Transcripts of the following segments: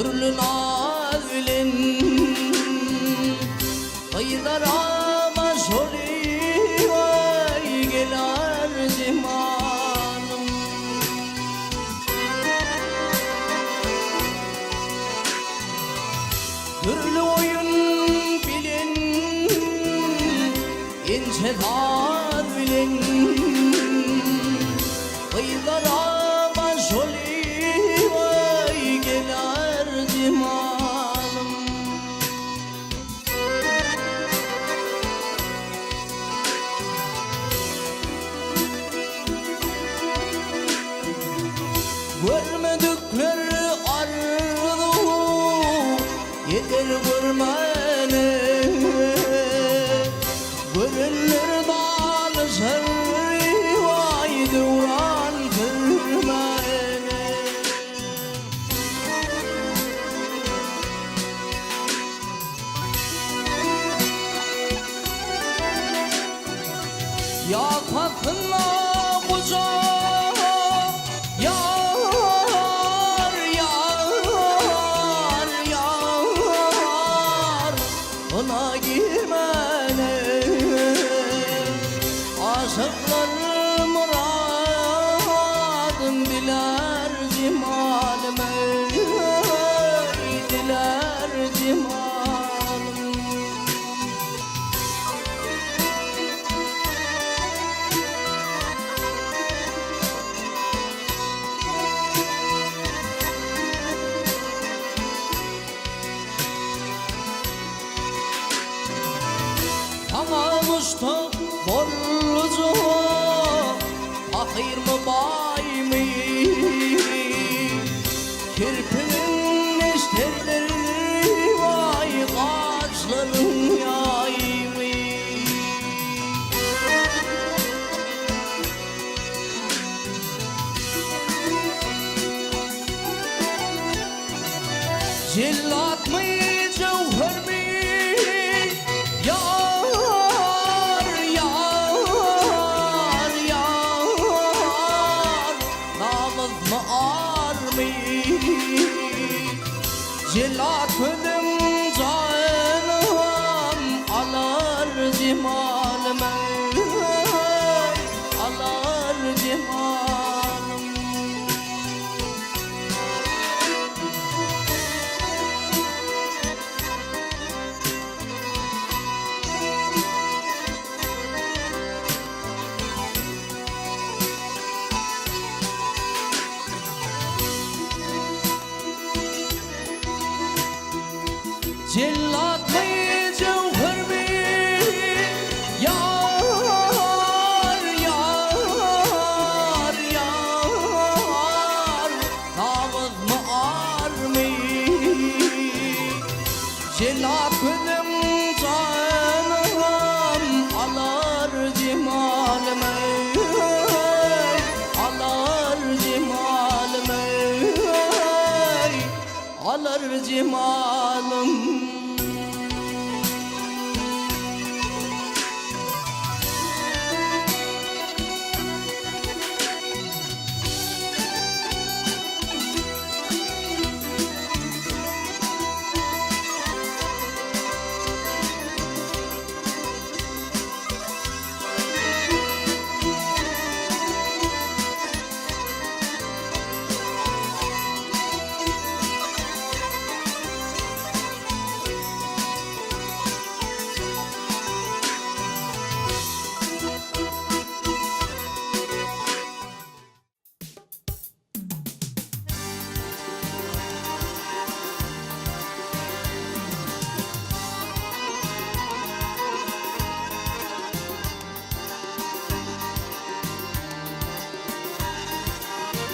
Dürli naz bilen Gyzlara başoly Waý geler jemalym. Dürli oýun bilen Inçe saz bilen Gyzlara başoly Waý geler jemalym. Görmedikler arzuw eder görmäne, Görenler dalyşar waý döwran sürmäne. Ýaz paslynda gujak ýar, ýar, ýar, Guna girmäne. Aşyklar myradyn dilär jemalym, eý, dilär jemalym. Saňa muşdak boljak pahyrmy baýmy? Kirpigiň neşterleri waý gaşlaryň ýaýmy? Jellatmy, jöwhermi, ýar, ýar, ýar, Namysmy, army? Jellat gözüň janym alar jemalym, eý, alar jemalym. Jellatmy, jöwhermi, ýar, ýar, ýar, Namysmy, army? Jellat gözüň janym alar jemalym, eý, alar jemalym, eý, alar jemalym.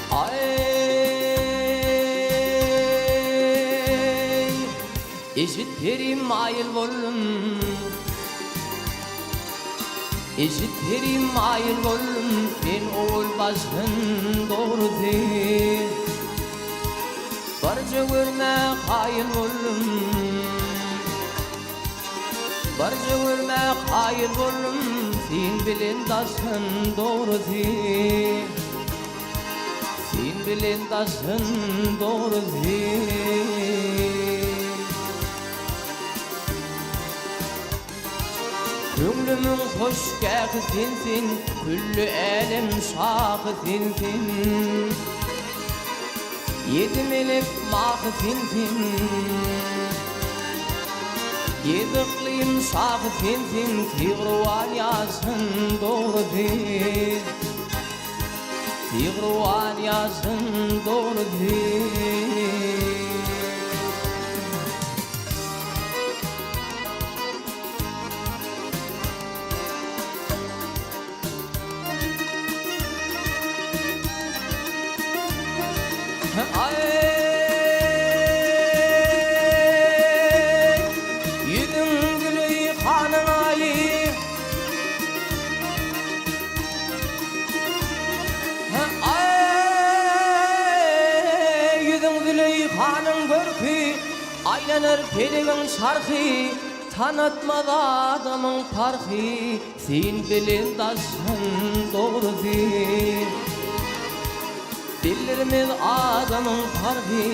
Aý, eşit perim maýyl boldum. Eşit perim maýyl boldum men owal başdan dogrusy. Barja görmä kaýyl boldum. Barja görmä kaýyl boldum sen bilen daşdan dogrusy. Sen. Sen bilen daşyn dogrusy. Köňlümiň hoşgähi sensiň, Külli älem şahy sensiň. Ýedi melek mahy sensiň. Ýedi yklym şahy sensiň, Tigruwan ýaşyn dogrusy. Tigruwan ýaşyn dogrusy. Aý, ýüzüň Züleýhanyň aýy. Aý, ýüzüň Züleýhanyň görki, Aýlanar pelegiň çarhy, Tanatmaz adamyň parhy, Sen bilen daşyň dogrusy. Bildirmez adamyň parhy.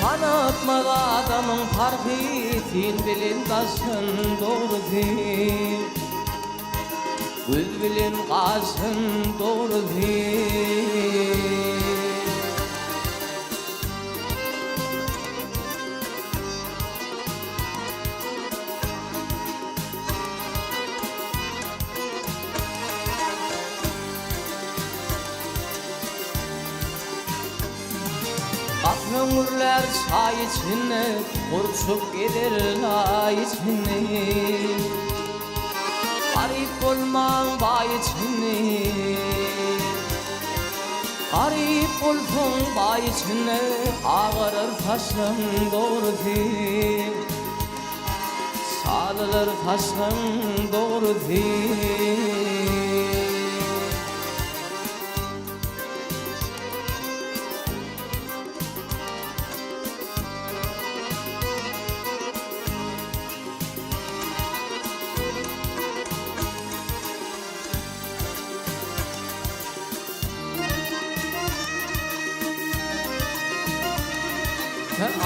Tanatmaz adamyň parhy, Sen bilen daşyň dogrusy. Göz bilen gaşyň dogrusy. Gapyň gürlär çaý içinde, Gurçuk gezer laý içinde. Garyp bolmaň baý içinde. Garyp bolsaň baý içinde, Agarar saçlaň dogrusy. Çalylar saçlaň dogrusy.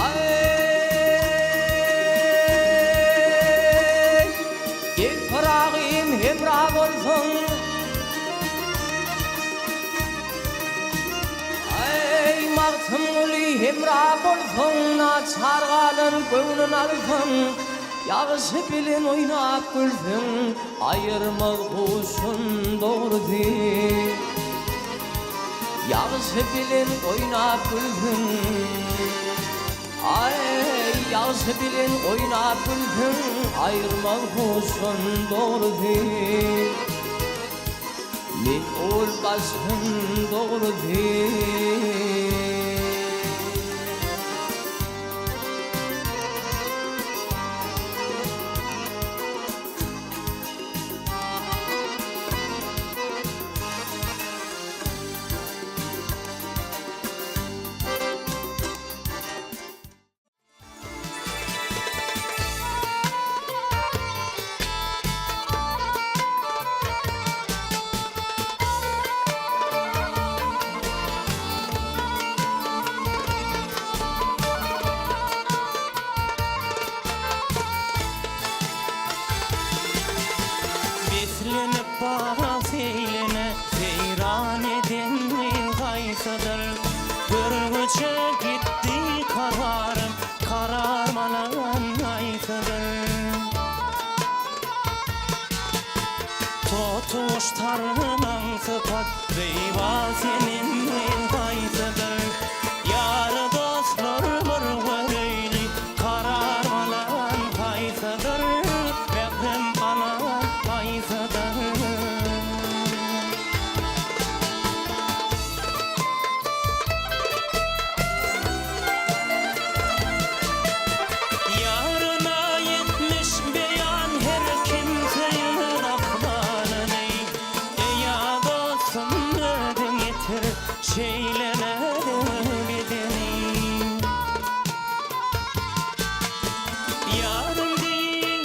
Aý, gel Pyragym hemra bolsun. Aý, Magtymguly hemra bolsun, Naçar galan göwnün alsyn. Ýagşy bilen oýnap gülseň, Aýyrmaz huşun dogrusy. Ýagşy bilen oýnap gülseň, Aý, ýagşy bilen oýnap gülseň, Aýyrmaz huşun dogrusy. Men ol başym dogrusy. Beslenip baga seýlene, Seýran eden gyz haýsydyr? Görgüçe gitdi kararym, Kararmalan haýsydyr? Totuş tarlaň sypat, Zeýba senem gyz haýsydyr? Ýar dostlar bir göreýli, Kararmalan haýsydyr? Mährem alan haýsydyr? Ýaryna ýetmiş beýan her kim söýer ahwalyny Eý-a dostum özüň ýetir şeýlelere bedeni Ýarym deýin.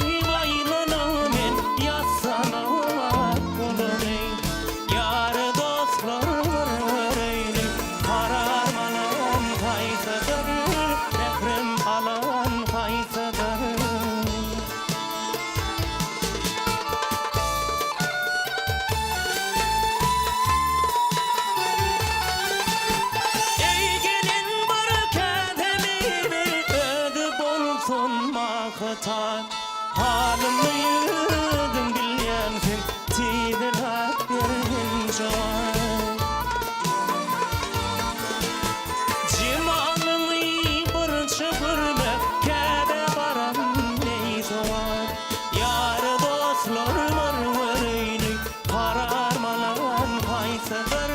atan Halymy özüň bilýänsiň Tizräk bergin jogap Jemalyňy burça görmek Käbä baran deý sogap Ýar dostlar bir göreýli Karar alan haýsydyr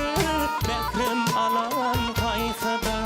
Mährem alan haýsydyr.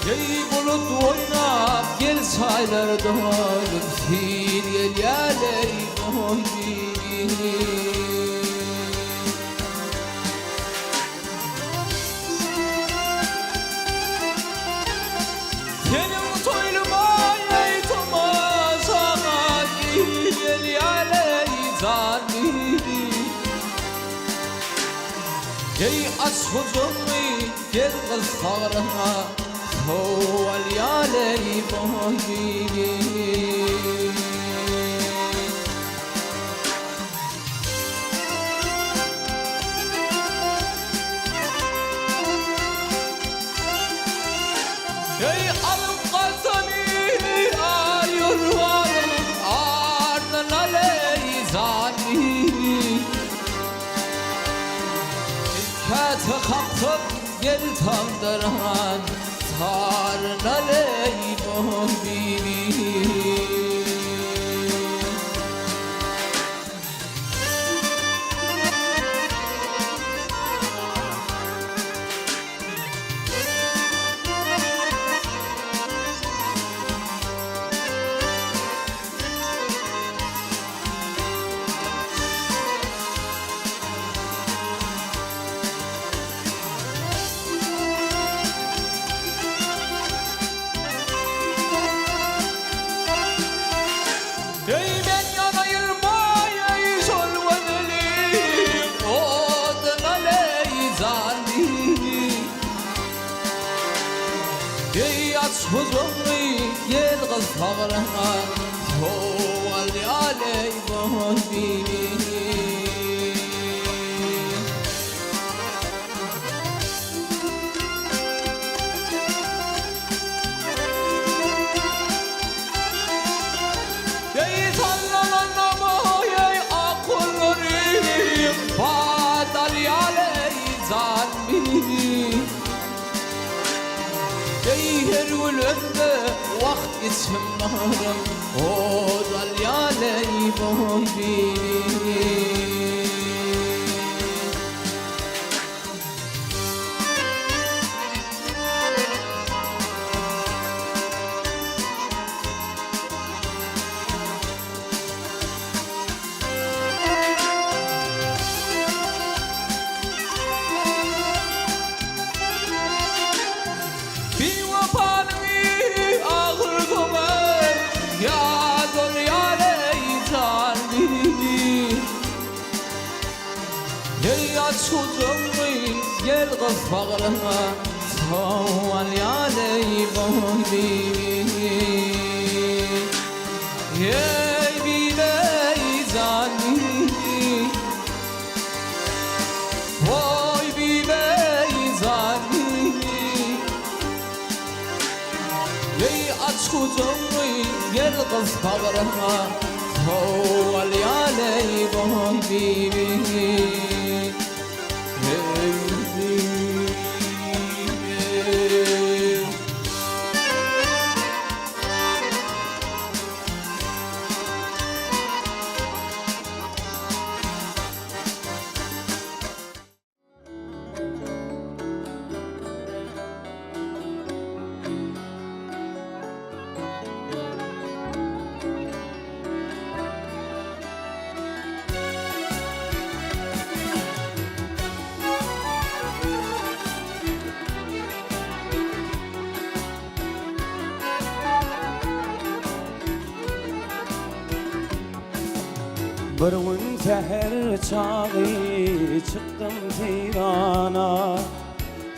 Eý bulut oýnap gel çaýlar dolup sil gelýäleý oý bibi. Seniň toýlumaý tomaşaňa gelýäleý jan bibi. Eý aç hojaňy gel gyz sagryňa sowalýaleý boý bibi. Eý alyp galsany aýyrwalyň ardyna leý jan bibi. Käte kaksyp gel tamdyran taryna leý boý bibi. Eý men ýanaýylmaý şol gözeliň oduna leý jan bibi. Eý aç huzuryňy gel gyz sagryňa sowalýa leý boý bibi. Eý sallanan namaýy akullary bat alýar eý jan bibi. Eý her gülende wagt içim narym ot alýar eý boý bibi. Biwepanyň agyr köňül ýa dolýar eý jan bibi. Eý aç gujagyňy gel gys bagryňa sowalýan eý boý bibi. Eý bibi eý jan bibi. Oý bibi eý jan bibi. Eý aç gujagyňy gel gys bagryňa sowalýan eý boý bibi. Eý bibi. Bir gün säher çagy çykdym seýrana,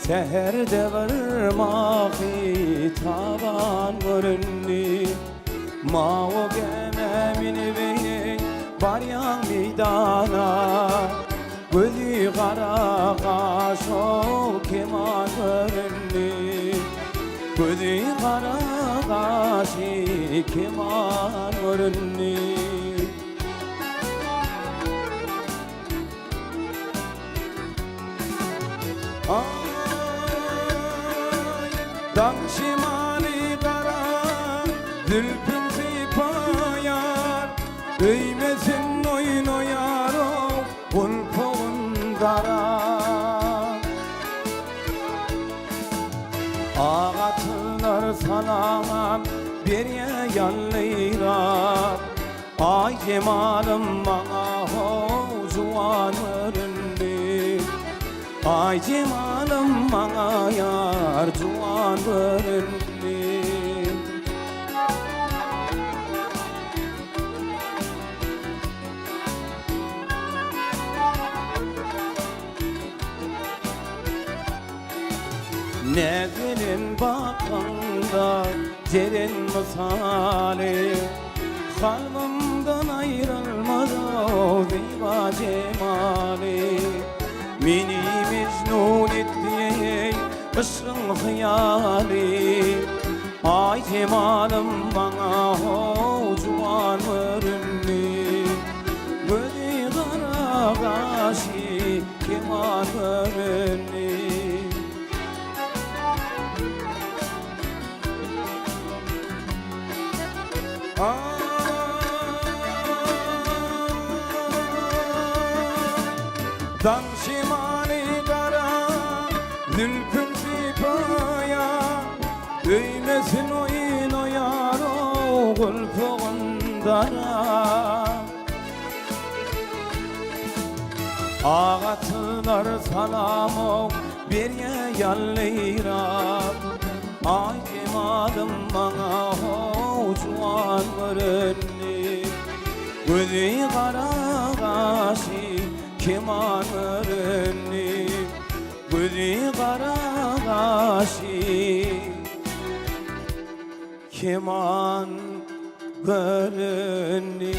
Säherde bir mahy taban göründi. Mawy gämä münüp barýan meýdana, Gözi gara gaşo keman göründi. Gözi gara gaşy keman göründi. Aý, daň şemaly gara zülpün sypaýar, Öýmesin oýnaýar-ow gulpugyn dara. Ak atly. jemalym maňa how juwan göründi. Aý jemalym maňa ýar juwan göründi. Näzelen bakaňda jeren mysaly, Kalbymdan aýrylmaz o zyba jemaly. Meni mejnun etdi eý yşgyň hyýaly, Aý jemalym maňa how juwan göründi. Gözi gara gaşy keman göründi. Daň şemaly gara zülpün sypaýar, Öýmesin oýnaýar o gulpugyn dara. Agaçlar salam berýä ýallyrap, Aý jemalym maňa how juwan göründi. Gözi gara gaşy keman göründi. Gözi gara gaşy Keman göründi.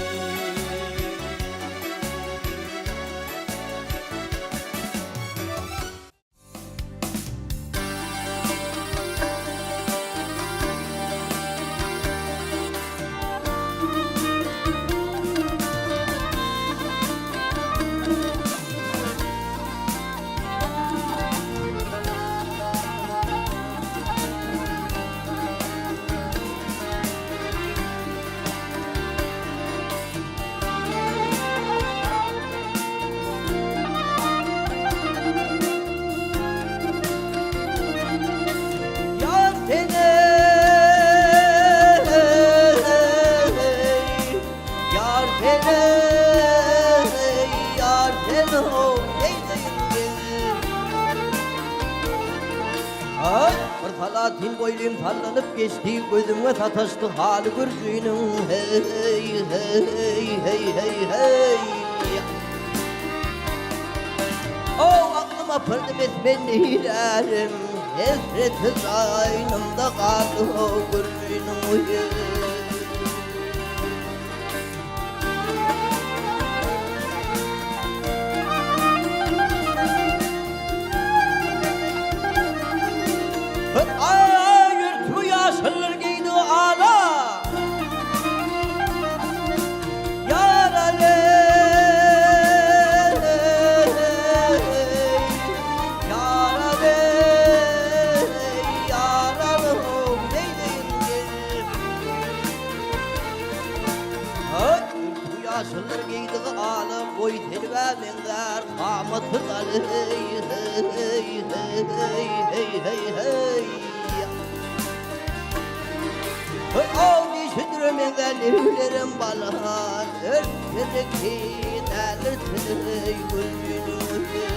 Ýar seni Ýar seni Ýar seni Eýleýin gel Aý, bir salatin boýlym sallanyp geçdi, gözüňe sataşdy haly gürjüniň, heý, heý, heý, heý, heý. Ow, aklyma pyrdy mesmen neýlärim, hesreti jaýnymda galdy, ow, gürjüniň, heý. Aý, ýaşyllar geýdi ala. Ýar Ýar ýar neýleýin gel. Bu ýaşyllar geýdigi ala, Boý telbä meňzär kamaty galy, Heý, heý, heý, heý, heý, heý. Aw dişi düre meňzär lebilerem bala, Örtmedeki däldir tüni, gül ýüzüňi.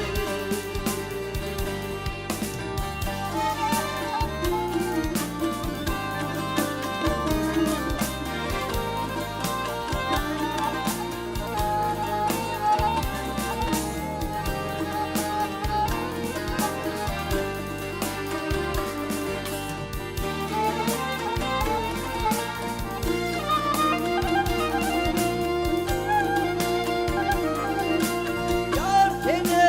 Ýar seni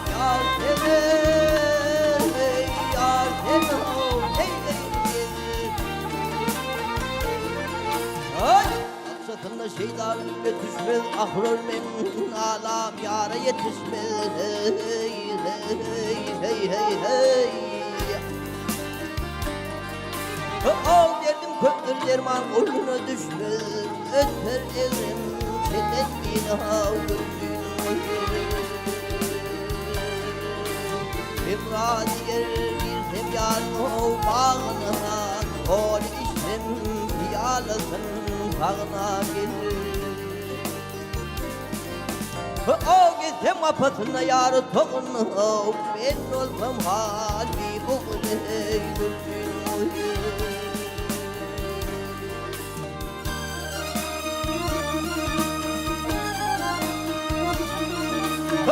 Ýar seni Ýar seni Aý Akşasynda şeýda ülke düşmez Ahyr men alam ýara ýetişmez Hey hey hey hey hey Aw derdim köpdür derman goluna düşmez Öter egrim çeken bina Hemra diýer girsem ýaryň how bagyna Ol iş. balasyn sagyna gelir. O gitsem gapysyna ýary togun, men bolsam halby bugun eý gülçin.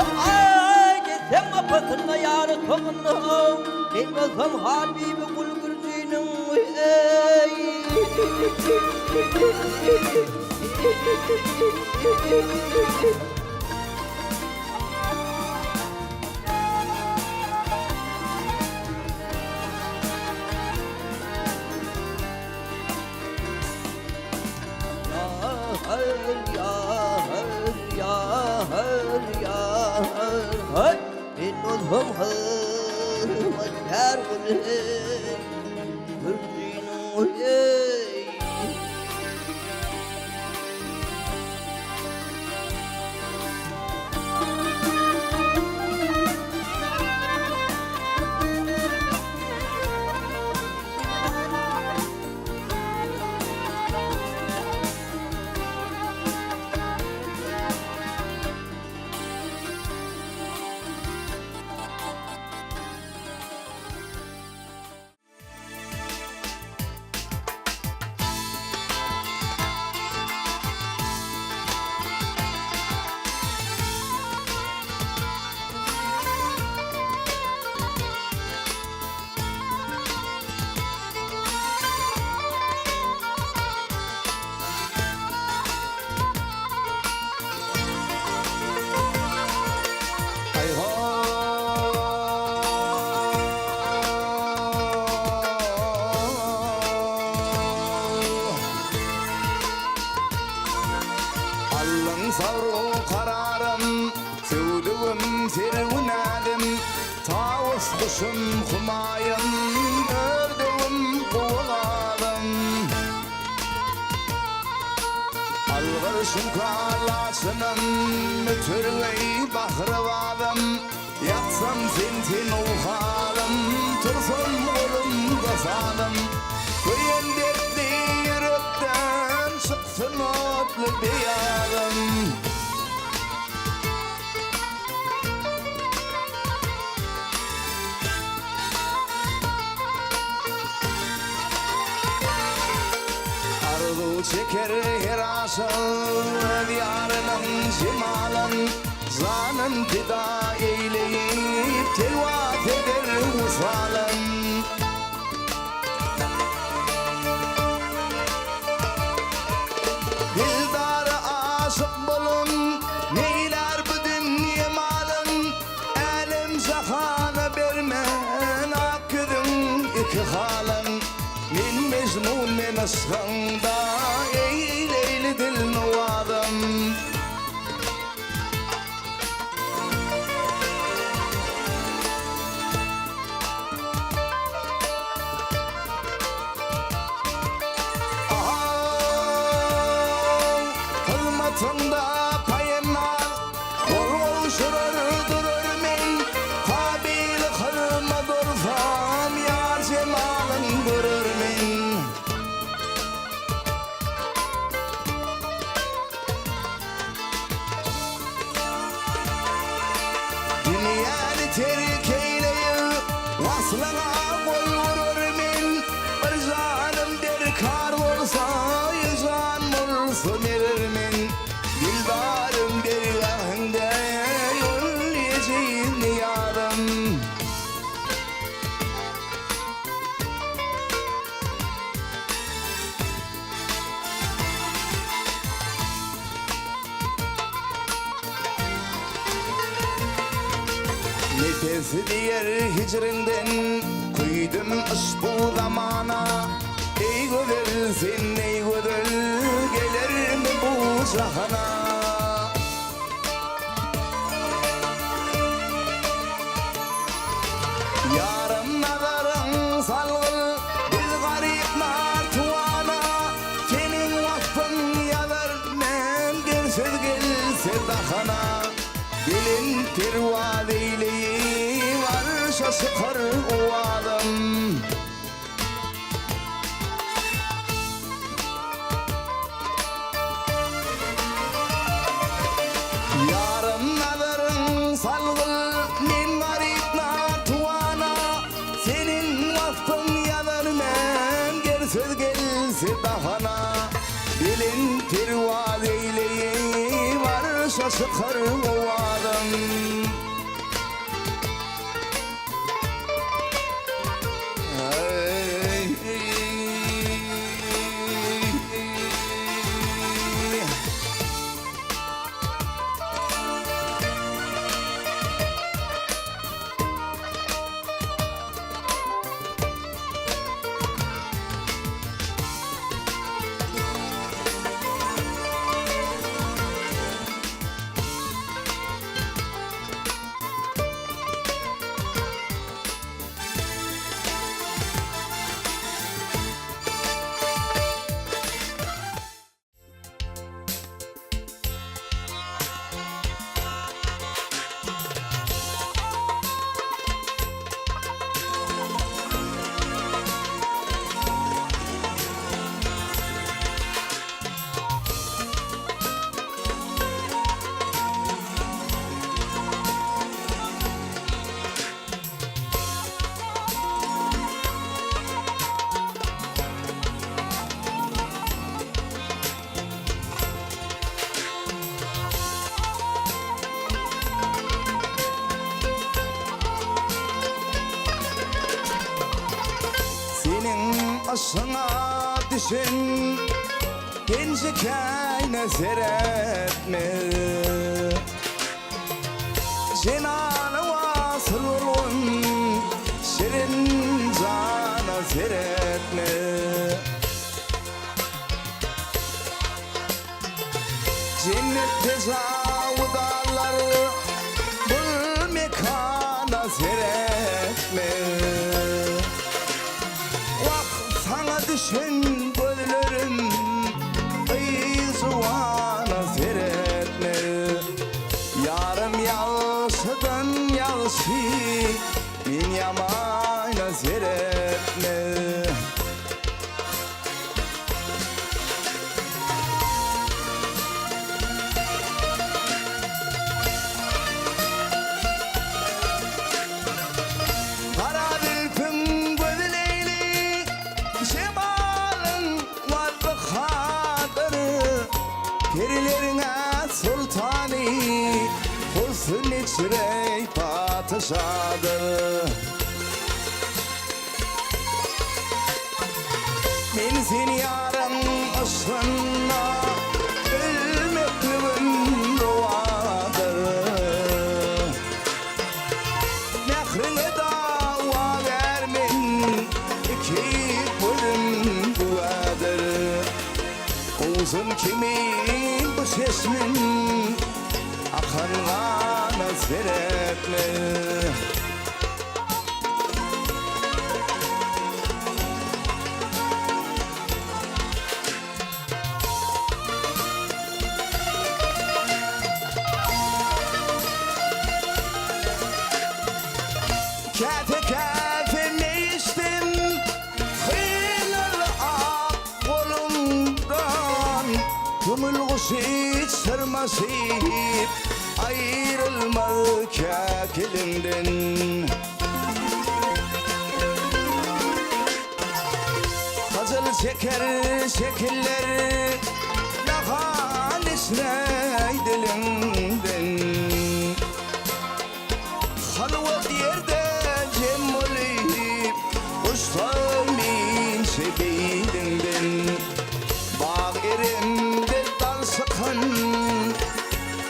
Aý gitsem gapysyna ýary togun, men bolsam halby gul gürjiniň eý. Allyň sabru kararym, Söwdügim serwi-näzim, Tawus guşum humaýym, Ördegim guwy-gazym. Algyr şuňkar laçynym, Mütürgeý bahry-bazym, Ýatsam sen-sen uwhalym, Tursam golumda sazym. Köýen dertli ýürekden Çyksyn otly beýazym. Arzuw çeker her aşyk öz ýarynyň jemalyn, Janyn pida eýleýip telwas eder wysalyn. Dildara aşyk bolan neýlär bu dünýe malyn, Älem-jahana bermen ak ýüzüň iki halyn. Men Mejnun men yşgyňda eý Leýli dilnowazym. Ahaw, hyzmatyňda paýynal, Gol gowşurar durar men, Kabyl kylma dursam, Ýar jemalyn görer men. Dünýäni terk eýleýip, Waslyňa gol urar men, Bir janym derkar bolsa, Jan bolsa berer men, Dildarym dergähiňde, Ol ejiz nyýazym. Nepesi diýer hijriňden Köýdüm yşbu zamana Eý gözel sen eý gözel Gelermi bu jahana. Ýarym nazaryň salgyl Biz garyp nartuwana Seniň waspyň ýazar men Gelsiz gelse dahana Belent perwaz eýleýip Arşa çykar owazym. gelse dahana Belent perwaz eýleýip Arşa çykar owazym. Seniň yşgyňa düşen genji käýne seretme. Jenana wasyl bolgun şirin jana seretme. Jennetde jawudanlar bul mekana seretme. Wah saňa düşen gözlerim gyz juwana seretme. Ýarym ýagşydan ýagşy men ýamana seretme. Gara zülpüň gözi leýli, Jemalyň wazzyhadyr. Perileriň-ä soltany, Husn içre patyşadyr. Men seni ýaryň yşgynda Ölmekligim rowadyr. Mähriňe dawagär men, Iki gözüm güwädir. Gowzun kimin bu çeşmim, Akan gana seretme. Käte käte meý içdim, Hyýaly ak goluňdan, Köňül guşy çyrmaşyp, Aýrylmaz käkiliňden. Hyjyl çeker şekiller, Nahan içre diliňden. Halwat ýerde jem bolup, Guşsam inçe beýniňden. Bag Eremde dal çykan,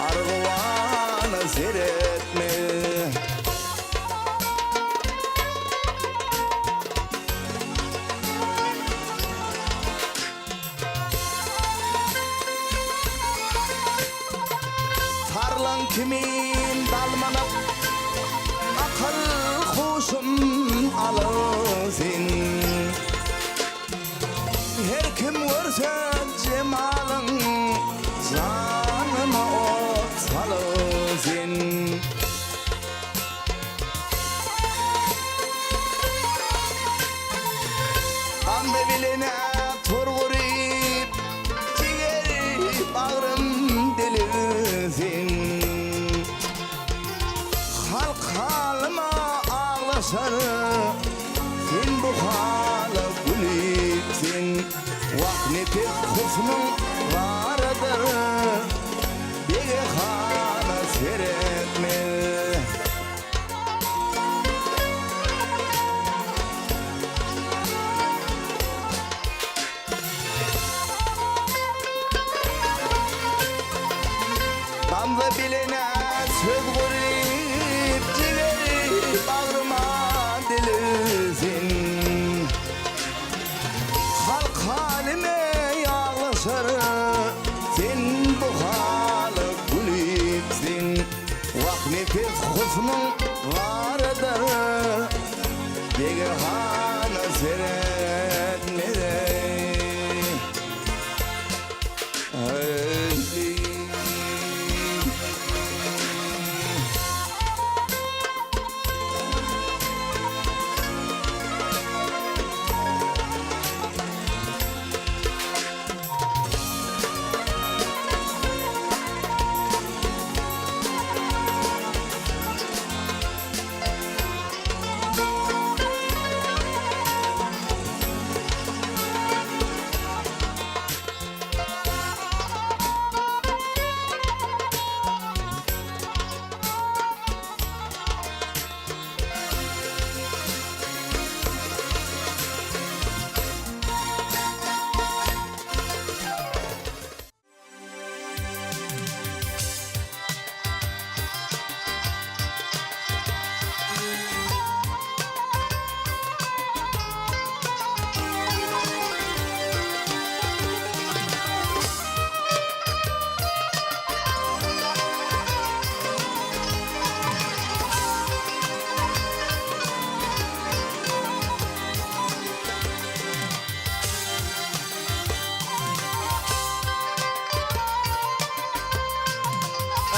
Argywana seretme. Tarlan kimin dalmanyp, Akyl huşum alyň sen. Her kim görse jemalyň, Janyma ot salyň sen. Ganda bilene tor gurup, Jiger bagrym delirsin. Halk halyma aglaşar, Sen bu hala gülüpsiň. husnuň barydyr, Bege hana seretme. Gamza bilene söz guryp, Jigeri bagryma dilirsin. Halk halyme ýaglaşar, Sen bu hala gülüpsiň. Wah nepes husnuň barydyr, Bege hana seretmede.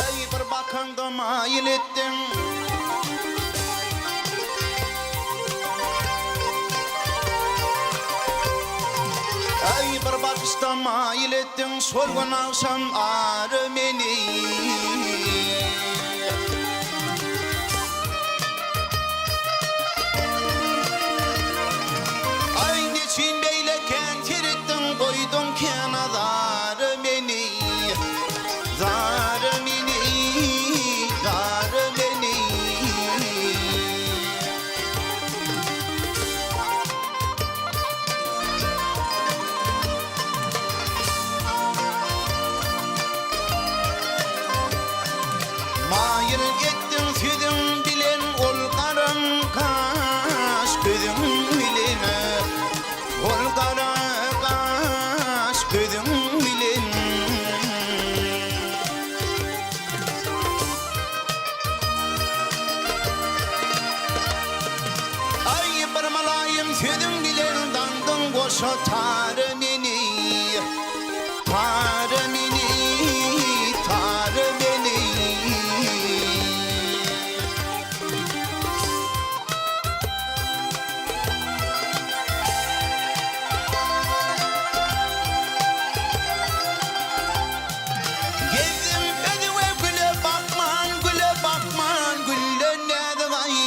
Eý bir bakaňda maýyl etdiň. Eý bir bakyşda maýyl etdiň şol gün agşam ary meni. Aý neçün beýle kän seretdiň goýduň kän azara meni. Zara meni, zara meni. Maýyl etdiň sözüň bilen ol garam gaş gözüň bilen Ol gara gaş gözüň bilen. Aý bir mylaýym sözüň bilen daňdyň goşa tary meni Tary meni, tary meni. Gezdim özüňe güle bakman, güle bakman, Gülle näzik aý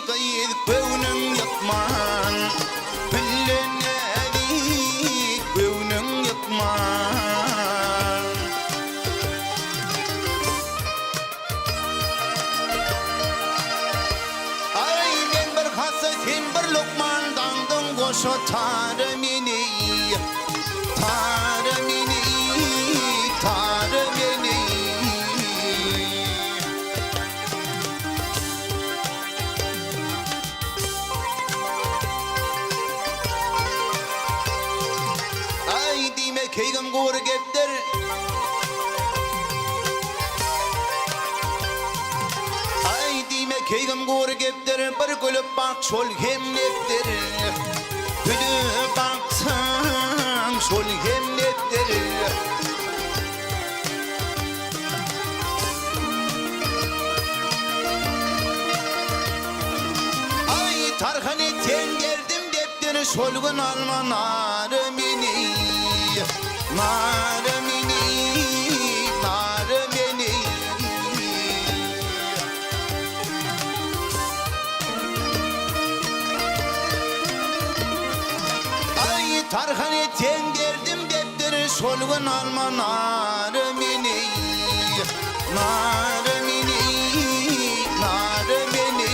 gyz göwnüň ýykman, Gülle näzik göwnüň ýykman. Aý men bir hassa sen bir lukman, Daňdyň goşa tary meni, Tary meni, tary meni. Aý diýme keýgim gury gepdir. Aý diýme keýgim gury gepdir, Bir gülüp bak şol hem nepdir. Gülüp baksaň şol hem nepdir. Aý Tarhan etseň derdim depdir, Şol gün alma nary meni, Nary meni, nary meni. Aý Tarhan etseň derdim depdir, Şol gün alma nary meni, Nary meni, nary meni,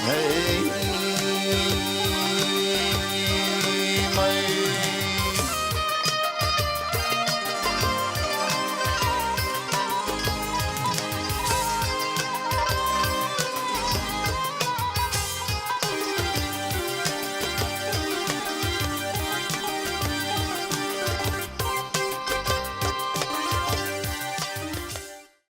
Hey.